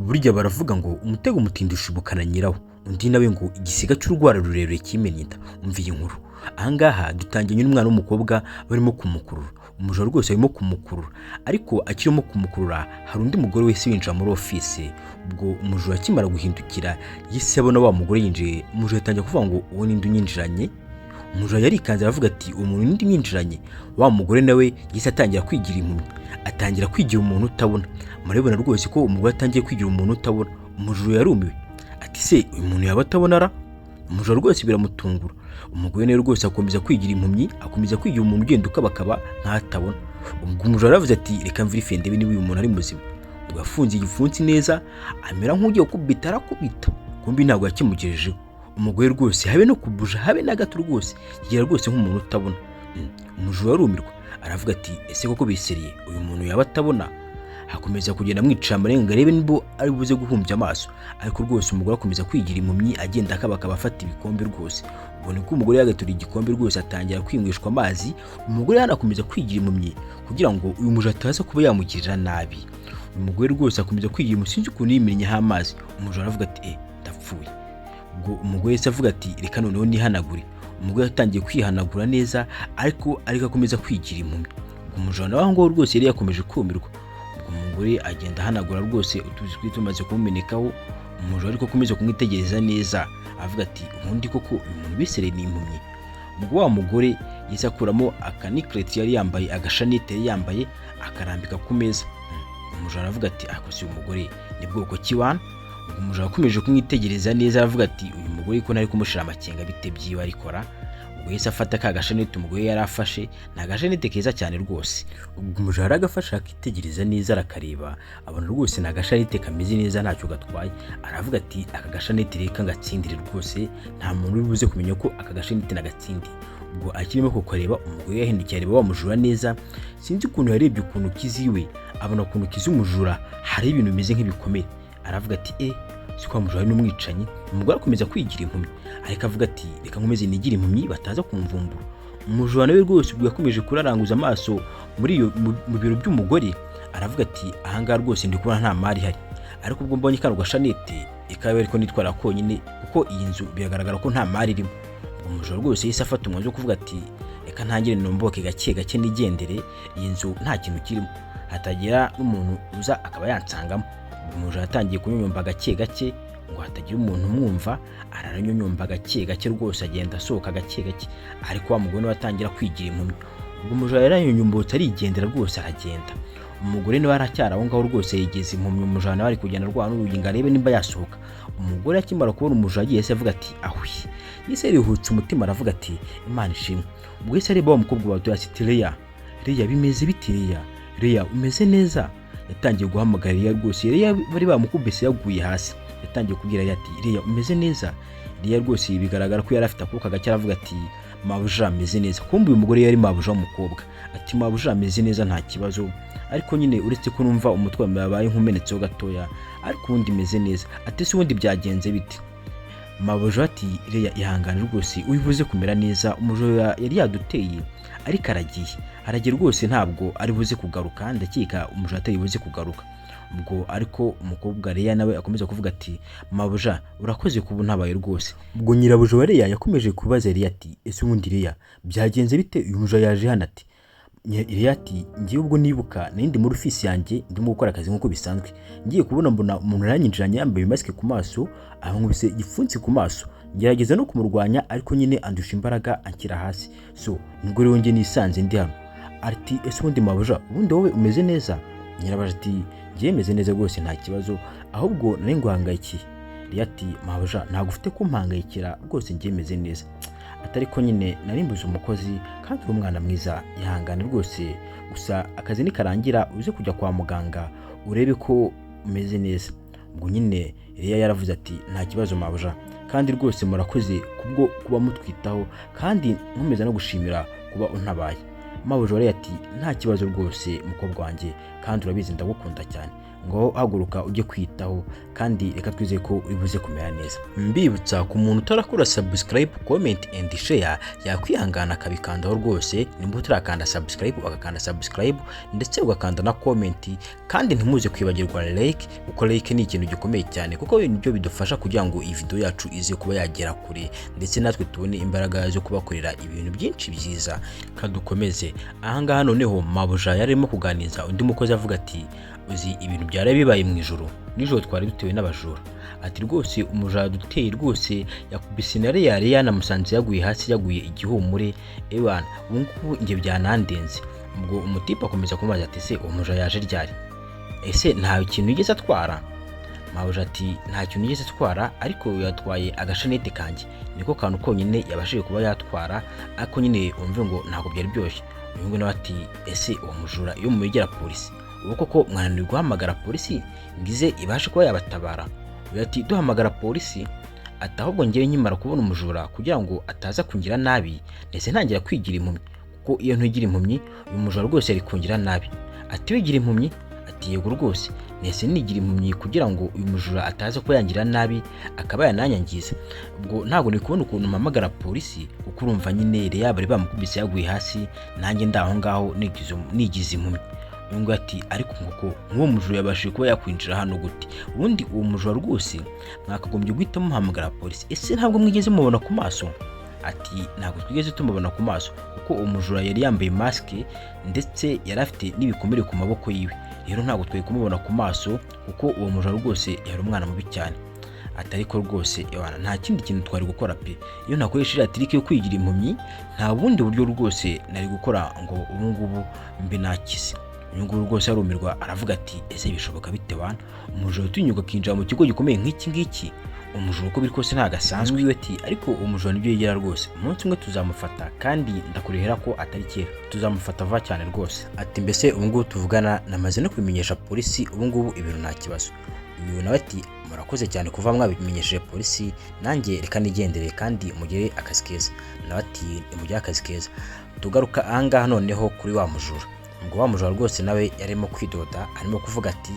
Burya baravuga ngo umutego umutindi ushibukana nyirawo, undi nawe ngo igisiga cy'urwara rurerure kimennye inda. Umva iyi nkuru. Ahangaha dutangiranye n'umwana w'umukobwa barimo kumukurura, umujura rwose arimo kumukurura, ariko akirimo kumukurura hari undi mugore wese winjira muri ofisi. Ubwo umujura akimara guhindukira yahise abona wa mugore yinjiye. Umujura atangira kuvuga ngo uwo ninde unyinjiranye? Umujura yarikanze aravuga ati uwo muntu ninde unyinjiranye? Wa mugore nawe yahise atangira kwigira impumyi, atangira kwigira umuntu utabona. Murabibona rwose ko umugore atangiye kwigira umuntu utabona. Umujura yarumiwe ati se uyu muntu yaba atabona ra? Umujura rwose biramutungura. Umugore nawe rwose akomeza kwigira impumyi, akomeza kwigira umuntu ugenda ukabakaba nkatabona. Ubwo umujura yaravuze ati reka mvire ndebe niba uyu muntu ari muzima. Ubwo yafunze igipfunsi neza, amera nk'ugiye gukubita, arakubita, kumbi ntabwo yakimugejejeho. Umugore rwose habe no kubuja habe na gato, rwose yigira rwose nk'umuntu utabona. Umujura arumirwa aravuga ati ese koko biseriye uyu muntu yaba atabona? Akomeza kugenda amwica amarenga ngo arebe niba ari buze guhumbya amaso, ariko rwose umugore akomeza kwigira impumyi, agenda akabakaba afata ibikombe rwose. Ubwo nibwo umugore yagatura igikombe rwose atangira kwinyweshwa amazi. Umugore yanakomeza kwigira impumyi kugira ngo uyu mujura ataza kuba yamugirira nabi. Uyu mugore rwose akomeza kwigira impumyi, sinzi ukuntu yimennyeho amazi. Umujura aravuga ati eh ndapfuye. Ubwo umugore yahise avuga ati reka noneho nihanagure. Umugore yatangiye kwihanagura neza, ariko akomeza kwigira impumyi. Ubwo umujura nawe aho ngaho rwose yari yakomeje kumirwa. Ubwo umugore agenda ahanagura rwose utuzi twari tumaze kumumenekaho. Umujura ariko akomeza kumwitegereza neza avuga ati ubundi koko uyu muntu bisereye ni impumyi. Ubwo wa mugore yahise akuramo akanikireti yari yambaye, agashanete yari yambaye, akarambika ku meza. Umujura aravuga ati ako si uyu mugore ni bwoko ki wana? Ubwo umujura akomeje kumwitegereza neza aravuga ati uyu mugore ko ntari kumushira amakenga, bite byiwe arikora? Ubwo yahise afata ka gashanete umugore yari afashe, ni agashanete keza cyane rwose. Ubwo umujura aragafashe akitegereza neza, arakareba, abona rwose ni agashanete kameze neza, ntacyo gatwaye. Aravuga ati aka gashanete reka ngatsindire rwose, nta muntu uri buze kumenya ko aka gashanete nagatsindiye. Ubwo akirimo kukareba, umugore yahindukiye areba wa mujura neza. Sinzi ukuntu yarebye ukuntu kiziwe, abona ukuntu kizi umujura hari ibintu bimeze nk'ibikomere. Aravuga ati e si kwa mujura n'umwicanyi. Umugore akomeza kwigira impumyi, ariko avuga ati reka nkomeze nigire impumyi bataza kumvumbura. Umujura nawe rwose ubwo yakomeje kuraranguza amaso muri iyo mu biro by'umugore, aravuga ati ahangaha rwose ndi kubona nta mari ihari, ariko ubwo mbonye kano gashanete ikaba ariko nitwara konyine, kuko iyi nzu biragaragara ko nta mari irimo. Umujura rwose yahise afata umwanzuro wo kuvuga ati reka ntangire nomboke gake gake nigendere, iyi nzu nta kintu kirimo, hatagira n'umuntu uza akaba yansangamo. Umujura yatangiye kunyonyomba gake gake ngo hatagira umuntu umwumva, araranyonyomba gake gake rwose, agenda asohoka gake gake, ariko wa mugore nawe atangira kwigira impumyi. Ubwo umujura yaranyonyombotse arigendera rwose, aragenda. Umugore niwe aracyari aho ngaho rwose yigeze impumyi. Umujura nawe ari kugenda arwana n'urugi ngo arebe nimba yasohoka. Umugore akimara kubona umujura agiye, yahise avuga ati ahwi, yahise yiruhutse umutima, aravuga ati Imana ishimwe. Ubwo yahise areba wa mukobwa wa ati Leya, Leya bimeze biti? Leya, Leya umeze neza? Yatangiye guhamagara Leya rwose. Leya bari bamukubise yaguye hasi. Yatangiye kubwira Leya ati Leya umeze neza? Leya rwose bigaragara ko yari afite akuka gake, aravuga ati mabuja ameze neza. Kumbe uyu mugore yari mabuja w'umukobwa. Ati mabuja ameze neza, nta kibazo, ariko nyine uretse ko numva umutwe wabaye nk'umenetseho gatoya, ariko ubundi meze neza. Ati se ubundi byagenze bite? Mabuja ati Leya ihangane rwose, ubibuze kumera neza, umujura yari yaduteye ariko aragiye, aragiye rwose, ntabwo ari buze kugaruka, ndakeka umujura atari buze kugaruka. Ubwo ariko umukobwa Leya nawe akomeza kuvuga ati mabuja urakoze kuba untabaye rwose. Ubwo nyirabuja wa Leya yakomeje kubaza Leya ati ese ubundi Leya byagenze bite, uyu mujura yaje hano ati? Leya ati ngiye ubwo nibuka nari ndi muri ofisi yanjye ndimo gukora akazi nk'uko bisanzwe, ngiye kubona mbona umuntu aranyinjiranye yambaye masike ku maso, ankubise igipfunsi ku maso, ngerageza no kumurwanya ariko nyine andusha imbaraga anshyira hasi, so nibwo rero njye nisanze ndi hano. Ati ese ubundi mabuja, ubundi wowe umeze neza? Nyirabuja ati ngiye meze neza rwose, nta kibazo, ahubwo nari nguhangayikiye. Leya ati mabuja ntabwo ufite kumpangayikira rwose, ngiye meze neza. Ati ariko nyine nari mbuze umukozi kandi uri umwana mwiza, ihangane rwose, gusa akazi nikarangira uze kujya kwa muganga urebe ko umeze neza. Ubwo nyine Leya yaravuze ati nta kibazo mabuja, kandi rwose murakoze kubwo kuba mutwitaho, kandi nkomeza no gushimira kuba untabaye. Mabuja Leya ati nta kibazo rwose mukobwa wanjye, kandi urabizi ndagukunda cyane. Ngo haguruka ujye kwitaho, kandi reka twizeye ko uri buze kumera neza. Mbibutsa ku muntu utarakora subscribe, comment and share, yakwihangana akabikandaho rwose. Nimba utarakanda subscribe, ugakanda subscribe ndetse ugakanda na comment, kandi ntimuze kwibagirwa like, kuko like ni ikintu gikomeye cyane, kuko nibyo bidufasha kugira ngo iyi video yacu ize kuba yagera kure, ndetse natwe tubone imbaraga zo kubakorera ibintu byinshi byiza. Kadukomeze ahangaha. Noneho mabuja yarimo kuganiriza undi mukozi avuga ati: "Uzi ibintu byari bibaye mu ijoro? Nijoro twari dutewe n'abajura." Ati: "Rwose umujura duteye rwose yakubise na Real, yanamusanze yaguye hasi, yaguye igihumure. Ewana, ubu ngubu njye byanandenze." Ubwo umutipe akomeza kumubaza ati: "Se uwo mujura yaje ryari? Ese nta kintu yigeze atwara?" Mabuja ati: "Nta kintu yigeze atwara, ariko yatwaye agashanete kanjye, niko kantu konyine yabashije kuba yatwara, ariko nyine wumve ngo ntabwo byari byoroshye." Uyu nguyu nawe ati: "Ese uwo mujura iyo mumegera polisi, ubu koko mwananiwe guhamagara polisi ngo ize ibashe kuba yabatabara?" Uyu ati: "Duhamagara polisi?" Ati: "Ahubwo ngewe nkimara kubona umujura, kugira ngo ataza kungira nabi, ndetse ntangira kwigira impumyi, kuko iyo ntigira impumyi uyu mujura rwose yari kungira nabi." Ati: "Wigira impumyi?" Ati: "Yego rwose, nese nigira impumyi kugira ngo uyu mujura ataza kuba yangira nabi akaba yananyangiza. Ubwo ntabwo ndi kubona ukuntu mpamagara polisi, kuko urumva nyine Reya bari bamukubise yaguye hasi, nanjye ndi aho ngaho nigize impumyi." Uyu nguyu ati: "Ariko nk'uko nk'uwo mujura yabashije kuba yakwinjira hano gute? Ubundi uwo mujura rwose mwakagombye guhita muhamagara polisi. Ese ntabwo mwigeze mubona ku maso?" Ati: "Ntabwo twigeze tumubona ku maso, kuko uwo mujura yari yambaye masike, ndetse yari afite n'ibikomere ku maboko yiwe. Rero ntabwo twari kumubona ku maso, kuko uwo mujura rwose yari umwana mubi cyane." Ati: "Ariko rwose ewana, nta kindi kintu twari gukora pe. Iyo ntakoresha iriya trick yo kwigira impumyi, nta bundi buryo rwose nari gukora ngo ubu ngubu mbe nakize." Uyu nguyu rwose arumirwa, aravuga ati: "Ese bishoboka bite wana? Umujura utinyuka akinjira mu kigo gikomeye nk'iki ngiki? Umujura uko biri kose ntabwo asanzwe." Iwe ati: "Ariko umujura nibyo yigira rwose. Umunsi umwe tuzamufata, kandi ndakurehera ko atari kera, tuzamufata vuba cyane rwose." Ati: "Mbese ubu ngubu tuvugana namaze no kubimenyesha polisi, ubu ngubu ibintu nta kibazo." Uyu nawe ati: "Murakoze cyane kuva mwabimenyesheje polisi, nanjye reka nigendere, kandi mugire akazi keza." Nawe ati: "Nimugire akazi keza." Tugaruka ahangaha noneho kuri wa mujura. Ubwo wa mujura rwose nawe yarimo kwidoda, arimo kuvuga ati: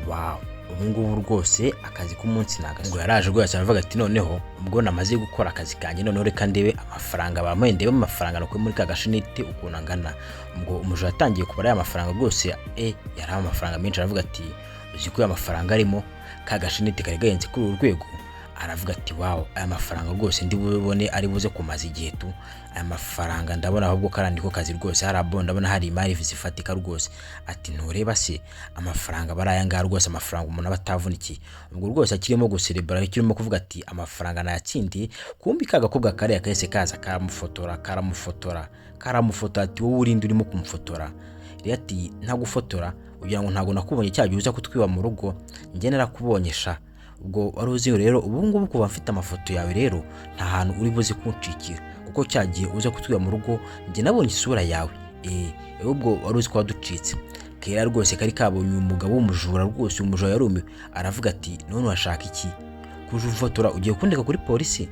"Wow, ubu ngubu rwose akazi k'umunsi ni agaso." Ubwo yaraje rwose aravuga ati: "Noneho ubwo namaze gukora akazi kanjye, noneho reka ndebe amafaranga bampaye, ndebe amafaranga nakuye muri ka gashinete ukuntu angana." Ubwo umujura yatangiye kubara ya mafaranga rwose. Yari amafaranga menshi. Aravuga ati: "Uzi ko aya mafaranga arimo ka gashinete kari gahenze kuri uru rwego?" Aravuga ati: "Wow, aya mafaranga rwose ndi bubone ari buze kumaza igihe tu. Aya mafaranga ndabona ahubwo kariya niko kazi rwose, hari abo ndabona hari imari zifatika rwose." Ati: "Ntureba se amafaranga bari aya ngaya rwose, amafaranga umuntu aba atavunikiye?" Ubwo rwose akirimo guserebura, akirimo kuvuga ati: "Amafaranga nayatsindiye," kumbi ka gakobwa kariya kahise kaza karamufotora, karamufotora, karamufotora. Ati: "Wowe urinde urimo kumufotora?" Rero ati: "Ntagufotora? Ugira ngo ntabwo nakubonye cya gihe uza kutwiba mu rugo? Njye narakubonye sha. Ubwo wari uzi rero, ubu ngubu kuva mfite amafoto yawe rero, nta hantu uri buze kunshikira, kuko cya gihe uza kutwiba mu rugo njye nabonye isura yawe. Ubwo wari uzi ko waducitse." Kera rwose kari kabonye uyu mugabo w'umujura rwose. Umujura yarumiwe, aravuga ati: "None urashaka iki kuje ufotora? Ugiye kundega kuri polisi?"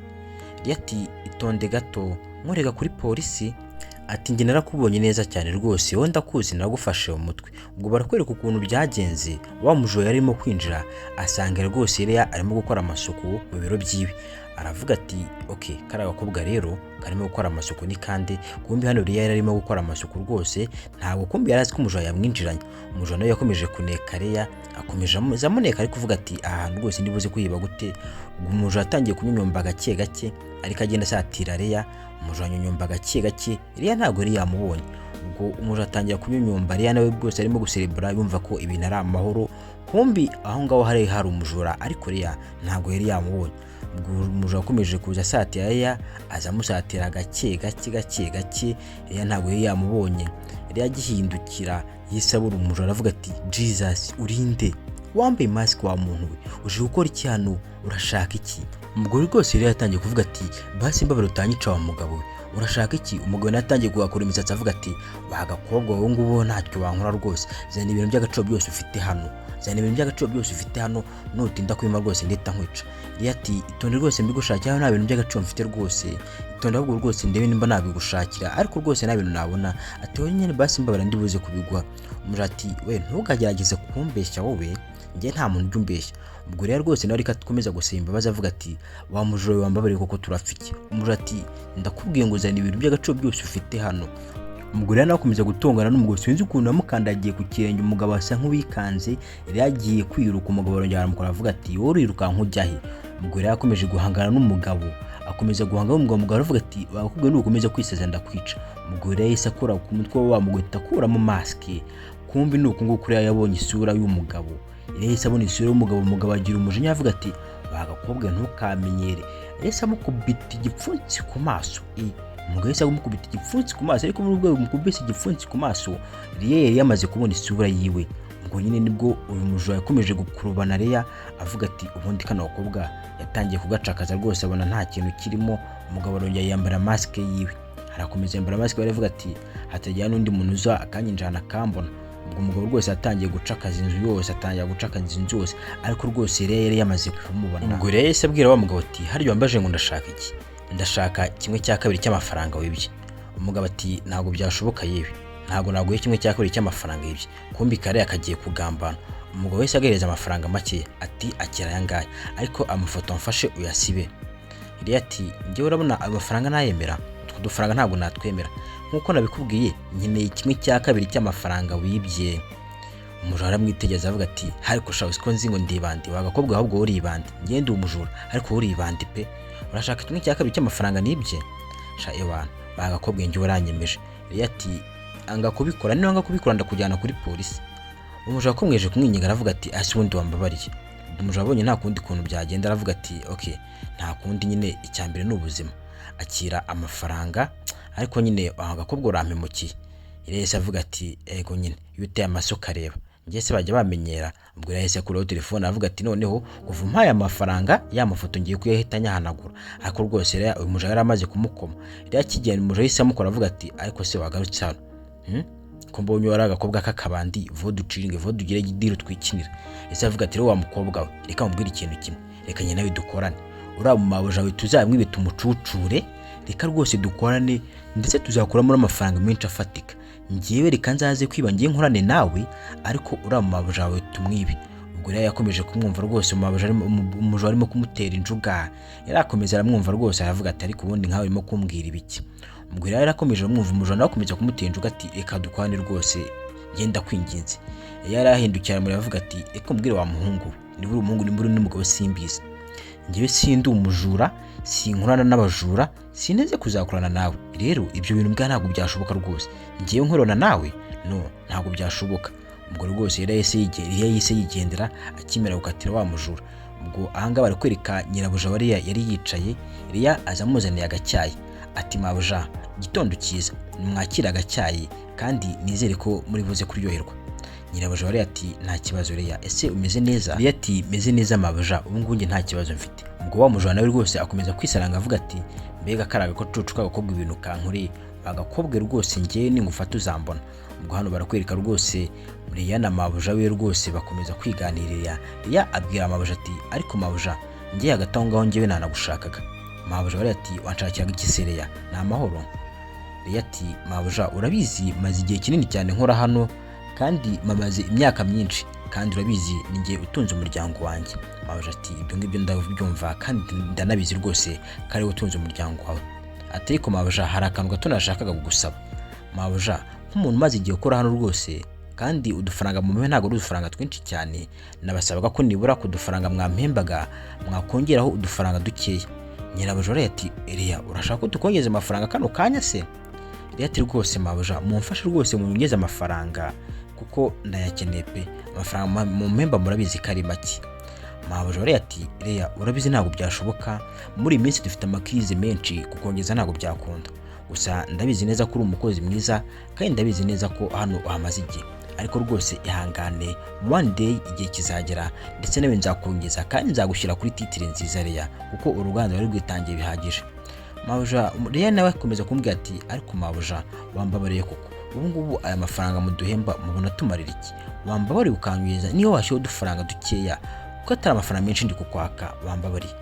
Rero ati: "Itonde gato, nkurega kuri polisi?" Ati: "Njye narakubonye neza cyane rwose, wowe ndakuzi, nagufashe mu mutwe." Ubwo barakwereka ukuntu byagenze. Wa mujura yarimo kwinjira, asanga rwose Leya arimo gukora amasuku mu biro byiwe. Aravuga ati: "Ok, kariya gakobwa rero karimo gukora amasuku ni kandi." Kumbi hano Leya yari arimo gukora amasuku rwose, ntabwo kumbi yari azi ko umujura yamwinjiranye. Umujura nawe yakomeje kuneka Leya, akomeje amuneka, ari kuvuga ati: "Aha hantu rwose ndibuze kuhiba gute?" Ubwo umujura yatangiye kunyunyumba gake gake, ariko agenda asatira Leya. Umujura anyunyumba gake gake, Leya ntabwo yari yamubonye. Ubwo umujura atangira kunyunyumba, Leya nawe rwose arimo guserebura, yumva ko ibintu ari amahoro. Kumbi aho ngaho hari umujura, ariko Leya ntabwo yari yamubonye. Ubwo umujura akomeje kuza asatira Leya, aza amusatira gake gake gake gake, Leya ntabwo yari yamubonye. Leya agihindukira yisabura umujura, aravuga ati: "Jesus, urinde wambaye masike wa muntu we? Uje gukora iki hano? Urashaka iki?" Umugore rwose rero yatangiye kuvuga ati: "Basi mbabara utanyica wa mugabo we, urashaka iki?" Umugabo nawe yatangiye kuhakura imisatsi, avuga ati: "Wa gakobwa wowe, ngubu ntacyo wankora rwose. Zana ibintu by'agaciro byose ufite hano, zana ibintu by'agaciro byose ufite hano, nutinda kwima rwose ndeta nkwica." Rero ati: "Itonde rwose mbigushakira, nta bintu by'agaciro mfite rwose. Itonde ahubwo rwose ndebe nimba nabigushakira, ariko rwose nta bintu nabona." Ati: "Wowe nyine basi mbabara ndibuze kubiguha." Umujura ati: "We, ntukagerageze kumbeshya wowe." Njye nta muntu ujya umbeshya. Ubwo rero rwose nawe reka akomeza gusaba imbabazi, avuga ati: "Wa mujura we, wambabariye koko, turapfa iki?" Umujura ati: "Ndakubwiye ngo zana ibintu by'agaciro byose ufite hano." Umugore nawe akomeza gutongana n'umugabo, sinzi ukuntu yamukandagiye ku kirenge, umugabo asa nk'uwikanze, yari yagiye kwiruka, umugabo arongera aramukora, avuga ati: "Wowe urirukanka ujya he?" Umugore yari akomeje guhangana n'umugabo, akomeza guhangana n'umugabo. Umugabo aravuga ati: "Bakubwiye nukomeza kwisaza ndakwica." Umugore yahise akora ku mutwe wa mugabo, ahita akuramo masike. Kumbi ni uku nguku rero yabonye isura y'umugabo. Yahise abona isura y'umugabo, umugabo agira umujinya, avuga ati: "Bagakobwa, ntukamenyere." Yahise amukubita igipfunsi ku maso. Umugabo yahise amukubita igipfunsi ku maso, ariko muri rwego mukubise igipfunsi ku maso, Leya yari yamaze kubona isura yiwe. Ubwo nyine nibwo uyu mujura yakomeje gukurubana Leya, avuga ati: "Ubundi kano gakobwa yatangiye kugacakaza rwose, abona nta kintu kirimo." Umugabo arongera yambara masike yiwe, arakomeza yambara masike, baravuga ati: "Hatagira n'undi muntu uza akanyinjirana akambona." Ubwo umugabo rwose yatangiye gucakaza inzu yose, atangira gucakaza inzu yose, ariko rwose Leya yari yamaze kumubona. Ubwo rero yahise abwira wa mugabo ati: "Harya wambaje ngo ndashaka iki? Ndashaka 1/2 cy'amafaranga wibye." Umugabo ati: "Ntabwo byashoboka yewe, ntabwo naguhe 1/2 cy'amafaranga yibye." Kumbi kare akagiye kugambana. Umugabo wese agahereza amafaranga make, ati: "Akira aya ngaya, ariko amafoto mfashe uyasibe." Leya ati: "Njyewe urabona ayo mafaranga nayemera? Utwo dufaranga ntabwo natwemera. Nk'uko nabikubwiye, nkeneye 1/2 cy'amafaranga wibye." Umujura aramwitegereza, avuga ati: "Ariko shawe, siko nzi ngo ndibandi wa gakobwa, ahubwo wowe uribandi. Njye ndi umujura, ariko wowe uribandi pe. Urashaka 1/2 cy'amafaranga nibye? Sha ewana, bagakobwa, njye uranyemeje." Leya ati: "Anga kubikora, niba anga kubikora ndakujyana kuri polisi." Umujura akomeje kumwinginga, aravuga ati: "Ase ubundi wambabariye?" Umujura abonye nta kundi kuntu byagenda, aravuga ati: "Ok, nta kundi nyine, icya mbere ni ubuzima, akira amafaranga, ariko nyine aho gakobwa urampemukiye." Yahise avuga ati: "Ego nyine, iyo uteye amaso ukareba njye se bajya bamenyera." Ubwo yahise akuraho telefone, aravuga ati: "Noneho kuva umpaye amafaranga, ya mafoto ngiye kuyahita nyahanagura." Ariko rwose rero uyu mujura yari amaze kumukoma. Rero akigenda, umujura yahise amukora, avuga ati: "Ariko se wagarutse hano, Ko mbonye wari agakobwa k'akabandi, vuba duciringe, vuba dugire deal twikinira." Ese avuga ati: "Rero wa mukobwa we, reka mubwire ikintu kimwe, reka njye nawe dukorane, uriya mu mabuja wawe tuzamwibe tumucucure. Reka rwose dukorane, ndetse tuzakuramo n'amafaranga menshi afatika. Ngewe reka nzaze kwiba, ngiye nkorane nawe, ariko uriya mu mabuja wawe tumwibe." Ubwo rero yakomeje kumwumva rwose, umujura arimo kumutera injuga, yari akomeza aramwumva rwose, aravuga ati: "Ariko ubundi nkawe urimo kumbwira ibiki?" Ubwo rero yarakomeje aramwumva, umujura nawe akomeza kumutera injuga, ati: "Reka dukorane rwose, ngenda kwinginze." Yari ahindukiye aramureba, avuga ati: "Reka umbwire wa muhungu we, niba uri umuhungu, niba uri n'umugabo simbizi, njyewe sindi umujura, sinkorana n'abajura, sinteze kuzakorana nawe. Rero ibyo bintu mbwa ntabwo byashoboka rwose, njyewe nkorana nawe, no, ntabwo byashoboka." Ubwo rwose yari yahise yigendera akimera gukatira wa mujura. Ubwo ahangaha bari kwereka nyirabuja wa Leya yari yicaye. Leya aza amuzaniye agacyayi, ati: "Mabuja, igitondo cyiza, nimwakire agacyayi kandi nizere ko muri buze kuryoherwa." Nyirabuja wa Leya ati: "Nta kibazo Leya, ese umeze neza?" Leya ati: "Meze neza mabuja, ubu ngubu njye nta kibazo mfite." Ubwo wa mujura nawe rwose akomeza kwisaranga, avuga ati: "Mbega kari agakocucu k'agakobwa, ibintu kankoreye, agakobwa rwose njyewe ningufata uzambona." Ubwo hano barakwereka rwose Leya na mabuja we rwose bakomeza kwiganirira. Leya abwira mabuja ati: "Ariko mabuja, njye hagati aho ngaho njyewe nanagushakaga." Mabuja we ati: "Wanshakiraga iki se Leya, ni amahoro?" Leya ati: "Mabuja, urabizi maze igihe kinini cyane nkora hano, kandi mamaze imyaka myinshi, kandi urabizi ni njye utunze umuryango wanjye." Mabuja ati: "Ibyo ngibyo ndabyumva kandi ndanabizi rwose ko ariwe utunze umuryango wawe." Ati: "Ariko mabuja, hari akantu gato nashakaga kugusaba. Mabuja, nk'umuntu umaze igihe ukora hano rwose, kandi udufaranga mu ntabwo ari udufaranga twinshi cyane, nabasabaga ko nibura ku dufaranga mwampembaga mwakongeraho udufaranga dukeya." Nyirabuja rero ati: "Leya, urashaka ko tukongeza amafaranga kano kanya se?" Leya ati: "Rwose mabuja, mumfashe rwose munyongeze amafaranga kuko ndayakeneye pe, amafaranga mumpemba murabizi ko ari make." Mabuja rero ati: "Leya, urabizi ntabwo byashoboka, muri iyi minsi dufite amakirize menshi, kukongeza ntabwo byakunda. Gusa ndabizi neza ko uri umukozi mwiza, kandi ndabizi neza ko hano uhamaze igihe, ariko rwose ihangane, one day igihe kizagera ndetse nawe nzakongeza kandi nzagushyira kuri titre nziza Leya, kuko uruganda rwari rwitangiye bihagije." Mabuja Leya nawe akomeza kumbwira ati: "Ariko mabuja, wambabariye koko? Ubu ngubu aya mafaranga muduhemba mubona tumarira iki? Wambabariye ukanyuriza, niyo washyiraho udufaranga dukeya, kuko atari amafaranga menshi ndi kukwaka, wambabariye?"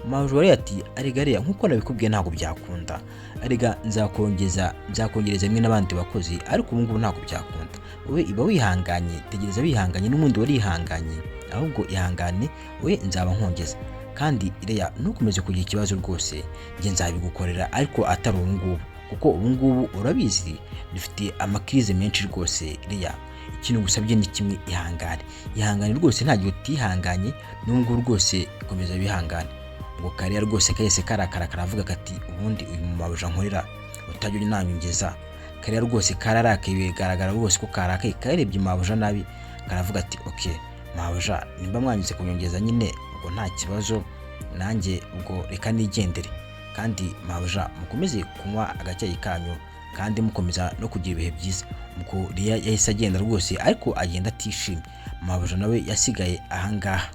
Mabuja wari ati arega Leya, nkuko nabikubwiye ntabwo byakunda, arega nzakongereza rimwe n'abandi bakozi, ariko ubu ngubu ntabwo byakunda. Wowe iba wihanganye, tegereza wihanganye, n'ubundi warihanganye, ahubwo ihangane wowe nzaba nkongeza. Kandi Leya ntukomeze kugira ikibazo rwose, njye nzabigukorera ariko atari ubu ngubu, kuko ubu ngubu urabizi dufite amakirize menshi rwose. Leya ikintu gusabye ni kimwe, ihangane, ihangane rwose, nta gihe utihanganye n'ubu ngubu rwose, komeza wihangane. Ubwo Kariya rwose kahise karakara karavuga kati ubundi uyu mabuja nkorera utajya unanyongeza. Kariya rwose kararakaye, bigaragara rwose ko karakaye, karebye mabuja nabi, karavuga ati ok mabuja, nimba mwanyuze kunyongeza nyine ubwo nta kibazo, nanjye ubwo reka nigendere. Kandi mabuja mukomeze kunywa agacyayi kanyu kandi mukomeza no kugira ibihe byiza. Ubwo Leya yahise agenda rwose, ariko agenda atishimye. Mabuja nawe yasigaye ahangaha.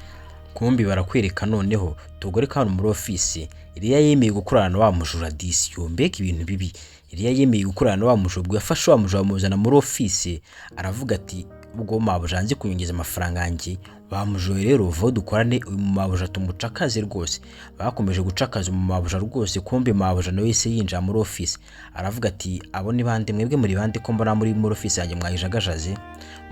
Kumbi barakwereka noneho tugore hano muri ofisi, Leya yemeye gukorana na wa mujura disi. Yo mbega ibintu bibi! Leya yemeye gukorana na wa mujura, ubwo yafashe wa mujura amuzana muri ofisi, aravuga ati ubwo mabuja yanze kunyongeza amafaranga yanjye, wa mujura rero vuba dukorane, uyu mabuja tumucakaze rwose. Bakomeje gucakaza mabuja rwose. Kumbe mabuja nawe yahise yinjira muri ofisi, aravuga ati abo ni bande mwebwe, muri bande ko mbona muri ofisi yanjye mwayijagajaze?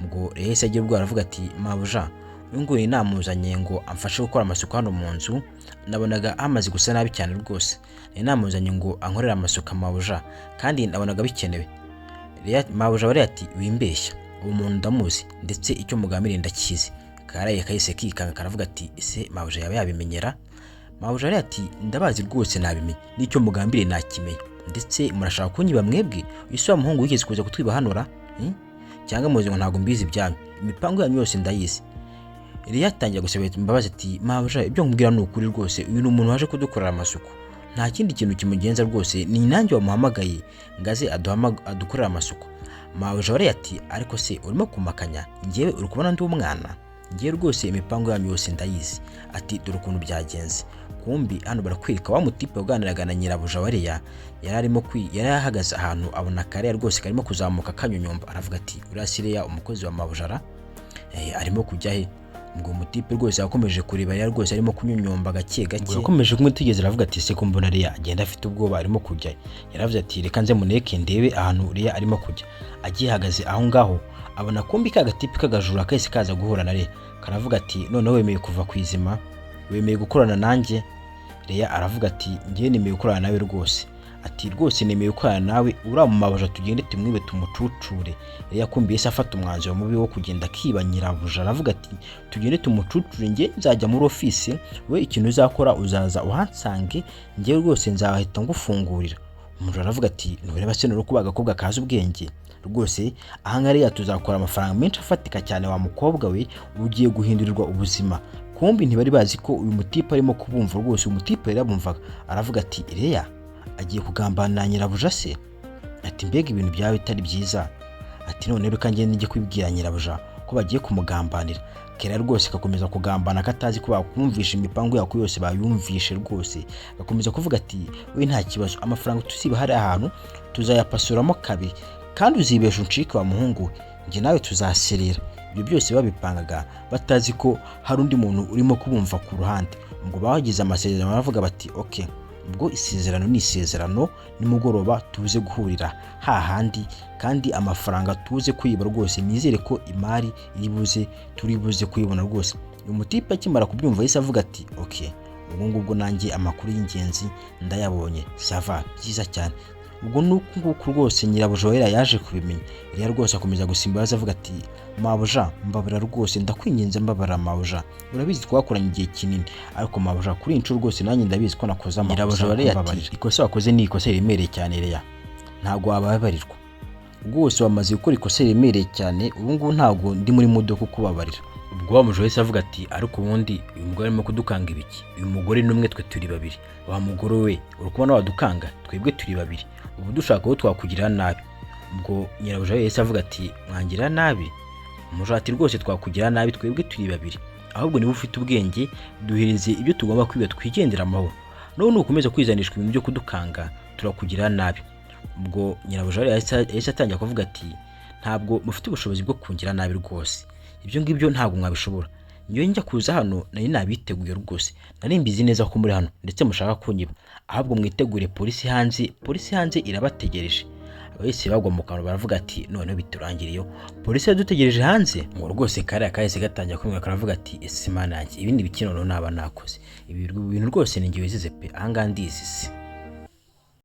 Ubwo Leya yahise agira ubwoba, aravuga ati mabuja, uyu nguyu namuzanye ngo amfashe gukora amasuku hano mu nzu, nabonaga hamaze gusa nabi cyane rwose, nari namuzanye ngo ankorere amasuku mabuja, kandi nabonaga bikenewe. Mabuja bari ati wimbeshya, uwo muntu ndamuzi ndetse icyo mugambiriye ndakizi. Karaye kahise kikanga karavuga ati ese mabuja yaba yabimenyera? Mabuja yari ati ndabazi rwose, nabimenye n'icyo mugambiriye nakimenya, ndetse murashaka kunyiba mwebwe. Uyu si wa muhungu wigeze kuza kutwiba hanora? Cyangwa muzi ngo ntabwo mbizi ibyanyu, imipango yanyu yose ndayizi. Eliya atangira gusaba imbabazi ati mabuja, ibyo nkubwira ni ukuri rwose, uyu ni umuntu waje kudukorera amasuku, nta kindi kintu kimugenza rwose, ni nanjye wamuhamagaye ngo aze adukorere amasuku. Mabuja wari ati ariko se urimo kumakanya njyewe, uri kubona ndi umwana? Njyewe rwose imipango yanyu yose ndayizi. Ati dore ukuntu byagenze. Kumbi hano barakwereka wa mutipe waganiraga na nyirabuja wa Leya, yari ahagaze ahantu abona Kariya rwose karimo kuzamuka kanyonyomba, aravuga ati uriya si Leya umukozi wa mabuja arimo kujya he? Ubwo mutipe rwose yakomeje kureba Leya rwose arimo kunyonyomba gake gake, yakomeje kumwitegereza, aravuga ati se ko mbona Leya agenda afite ubwoba, arimo kujya? Yaravuze ati reka nze muneke ndebe ahantu Leya arimo kujya. Agihagaze aho ngaho abona kumbi ka gatipe k'agajura kahise kaza guhura na Leya, karavuga ati noneho wemeye kuva ku izima, wemeye gukorana nanjye? Leya aravuga ati njyewe nemeye gukorana nawe rwose. Ati rwose nemeye gukorana nawe, uriya mu mabuja tugende tumwibe tumucucure. Leya kumbi yahise afata umwanzuro mubi wo kugenda akiba nyirabuja, aravuga ati tugende tumucucure, njye nzajya muri ofisi, we ikintu uzakora uzaza uhansange, njyewe rwose nzahita ngufungurira. Umujura aravuga ati ntureba se nuri kuba agakobwa kazi ubwenge rwose, ahangaha rero tuzakora amafaranga menshi afatika cyane, wa mukobwa we ugiye guhindurirwa ubuzima. Kumbi ntibari bazi ko uyu mutipe arimo kubumva rwose. Uyu mutipe yarabumvaga, aravuga ati Leya agiye kugambanira nyirabuja se? Ati mbega ibintu byaba bitari byiza. Ati none reka ngende njye kubibwira nyirabuja ko bagiye kumugambanira. Kera rwose gakomeza kugambana katazi ko bakumvisha imipango yako yose, bayumvishe rwose. Gakomeza kuvuga ati we nta kibazo, amafaranga tuziba hari ahantu tuzayapasuramo kabiri, kandi uzibesha uncike wa muhungu we, njye nawe tuzaserera. Ibyo byose babipangaga batazi ko hari undi muntu urimo kubumva ku ruhande. Ubwo bagize amasezerano, baravuga bati ok, ubwo isezerano ni isezerano, nimugoroba tuze guhurira hahandi, kandi amafaranga tuze kuyiba rwose, nizere ko imari iri buze, turi buze kuyibona rwose. Uyu mutipe akimara kubyumva yahise avuga ati ok, ubwo ngubwo nanjye amakuru y'ingenzi ndayabonye, ça va, byiza cyane. Ubwo nuku nguku rwose nyirabuja wera yaje kubimenya. Eliya rwose akomeza gusimba avuga ati mabuja mbabara rwose, ndakwinginze mbabara mabuja, urabizi twakoranye igihe kinini, ariko mabuja kuri iyi nshuro rwose nanjye ndabizi ko nakoze amakosa. Nyirabuja wera ati ikosa wakoze ni ikosa riremereye cyane Eliya, ntabwo wababarirwa rwose, wamaze gukora ikosa riremereye cyane, ubu ngubu ntabwo ndi muri mood yo kubabarira. Ubwo wa mujura wese avuga ati ariko ubundi uyu mugore arimo kudukanga ibiki? Uyu mugore ni umwe, twe turi babiri. Wa mugore we, uri kubona wadukanga? Twebwe turi babiri, ubu dushaka uwo twakugirira nabi. Ubwo nyirabuja we yahise avuga ati mwangirira nabi? Umujura ati rwose twakugirira nabi, twebwe turi babiri, ahubwo niba ufite ubwenge duhereze ibyo tugomba kwiba twigendera amahoro, none nukomeza kwizanishwa ibintu byo kudukanga turakugirira nabi. Ubwo nyirabuja we yahise atangira kuvuga ati ntabwo mufite ubushobozi bwo kungira nabi rwose, ibyo ngibyo ntabwo mwabishobora. Njyewe njya kuza hano nari nabiteguye rwose, nari mbizi neza ko muri hano ndetse mushaka kunyiba. Ahubwo mwitegure polisi hanze, polisi hanze irabategereje. Abahise bagwa mu kantu, baravuga ati: "Noneho biturangiriyeho, polisi yadutegereje hanze." Ngo rwose kariya kahise gatangira kumwe, karavuga ati: "Ese Mana yanjye, ibindi biki noneho naba nakoze? Ibi bintu rwose ni njye wizize pe, ahangaha ndizize."